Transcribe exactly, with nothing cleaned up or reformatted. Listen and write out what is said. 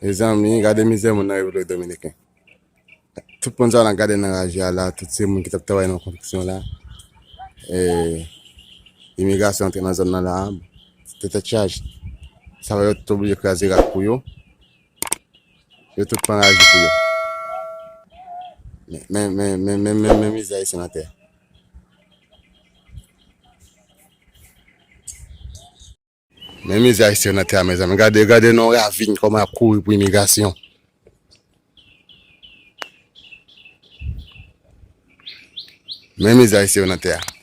Mezanmi, gade mizè moun nan Repiblik Dominiken. Tout moun sa w ap gade nan raje a la, tout se moun ki t ap travay nan konstriksyon la. E, imigrasyon antre nan zòn nan la, te tèt chaje. Sa fè yo tout oblije kraze rak pou yo. Yo tout pran raje pou yo. Men, men, men, men, men, men, men mizè ayisyen nan tè a. Men mizè ayisyen nan tè a, mezanmi. Gade, gade nan ravin kòman y ap kouri pou imigrasyon. Men mizè ayisyen nan tè a.